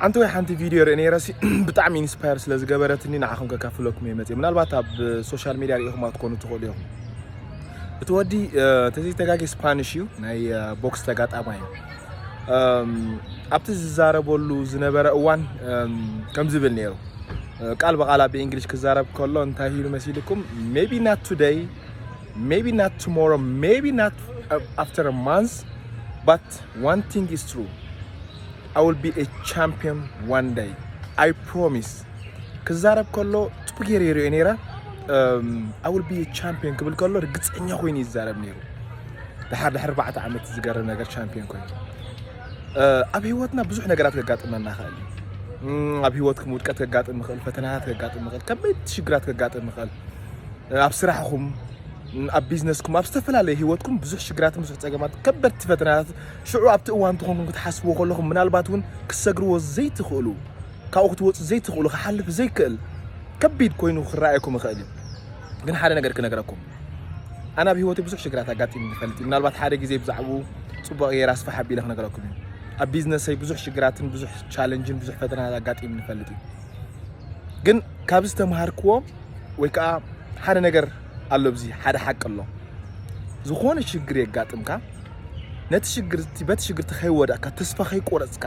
ኣንተ ወይ ሓንቲ ቪድዮ ርኢ ነይረሲ ብጣዕሚ ኢንስፓየር ስለ ዝገበረትኒ ንዓኹም ከካፍለኩም እየ መፅእ። ምናልባት ኣብ ሶሻል ሚድያ ርኢኹማ ትኮኑ ትኽእሉ ኢኹም። እቲ ወዲ ተዘይተጋጊ ስፓኒሽ እዩ፣ ናይ ቦክስ ተጋጣማይ እዩ። ኣብቲ ዝዛረበሉ ዝነበረ እዋን ከም ዝብል ነይሩ፣ ቃል ብቃል ኣብ እንግሊሽ ክዛረብ ከሎ እንታይ ኢሉ መሲልኩም? Maybe not today, maybe not tomorrow, maybe not after a month, but one thing is true, I will be a champion one day, I promise። ክዛረብ ከሎ ጽቡቅ ገይረ ይሪኦ ነይረ። I will be a champion ክብል ከሎ ርግጸኛ ኮይኑ ይዛረብ ነይሩ። ድሓር ድሕሪ ኣርባዕተ ዓመት ዝገርም ነገር ቻምፒዮን ኮይኑ። ኣብ ህይወትና ብዙሕ ነገራት ከጋጥመና ይኽእል እዩ። ኣብ ህይወትኩም ውድቀት ከጋጥም ይኽእል፣ ፈተናታት ከጋጥም ይኽእል፣ ከበድቲ ሽግራት ከጋጥም ይኽእል። ኣብ ስራሕኩም፣ ኣብ ቢዝነስኩም፣ ኣብ ዝተፈላለየ ህይወትኩም ብዙሕ ሽግራትን ብዙሕ ጸገማት፣ ከበድቲ ፈተናታት ሽዑ ኣብቲ እዋን ትኾንኩም ክትሓስብዎ ከለኹም ምናልባት እውን ክሰግርዎ ዘይትኽእሉ፣ ካብኡ ክትወፁ ዘይትኽእሉ፣ ክሓልፍ ዘይክእል ከቢድ ኮይኑ ክረኣየኩም ይኽእል እዩ። ግን ሓደ ነገር ክነግረኩም፣ ኣነ ኣብ ህይወተይ ብዙሕ ሽግራት ኣጋጢሙ ይፈልጥ እዩ። ምናልባት ሓደ ግዜ ብዛዕባኡ ጽቡቕ ገይረ ኣስፍሕ ኣቢለ ክነግረኩም እዩ። ኣብ ቢዝነሰይ ብዙሕ ሽግራትን ብዙሕ ቻለንጅን ብዙሕ ፈተናታት ኣጋጢሙ ይፈልጥ እዩ። ግን ካብ ዝተምሃርክዎ ወይ ከዓ ሓደ ነገር ኣሎ፣ ኣብዚ ሓደ ሓቂ ኣሎ። ዝኾነ ሽግር የጋጥምካ፣ ነቲ ሽግር እቲ በቲ ሽግር እቲ ከይወዳእካ ተስፋ ከይቆረፅካ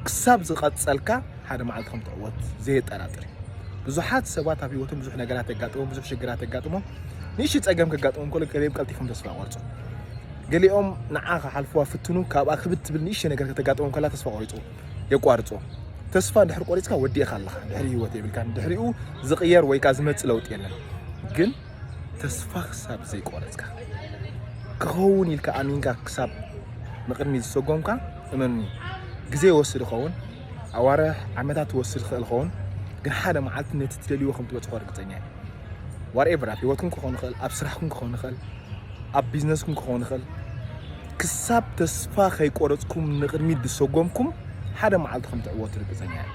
ክሳብ ዝቐፀልካ ሓደ መዓልቲ ከም ትዕወት ዘየጠራጥር እዩ። ብዙሓት ሰባት ኣብ ህይወቶም ብዙሕ ነገራት የጋጥሞም፣ ብዙሕ ሽግራት የጋጥሞም። ንእሽተይ ጸገም ከጋጥሞም ከሎ ገሊኦም ቀልጢፎም ተስፋ ቆርጹ። ገሊኦም ንዓ ክሓልፍዋ ፍትኑ፣ ካብኣ ክብድ ትብል ንእሽተይ ነገር ከተጋጥሞም ከላ ተስፋ ቆሪጹ የቋርጹ። ተስፋ እንድሕር ቆሪጽካ ወዲእካ ኣለኻ፣ ድሕሪ ህይወት የብልካን። ድሕሪኡ ዝቕየር ወይ ከኣ ዝመጽእ ለውጢ የለን። ግን ተስፋ ክሳብ ዘይቆረጽካ፣ ክኸውን ኢልካ ኣሚንካ ክሳብ ንቕድሚት ዝሰጎምካ፣ እመኑኒ፣ ግዜ ይወስድ ይኸውን፣ ኣዋርሕ ዓመታት ይወስድ ይኽእል ይኸውን፣ ግን ሓደ መዓልቲ ነቲ ትደልይዎ ከም ትበጽሖ ርግጸኛ እየ። ዋትኤቨር፣ ኣብ ህይወትኩም ክኸውን ይኽእል፣ ኣብ ስራሕኩም ክኸውን ይኽእል፣ ኣብ ቢዝነስኩም ክኸውን ይኽእል፣ ክሳብ ተስፋ ከይቆረጽኩም ንቕድሚት ዝሰጎምኩም ሓደ መዓልቲ ከም ትዕወቱ ርግጸኛ እየ።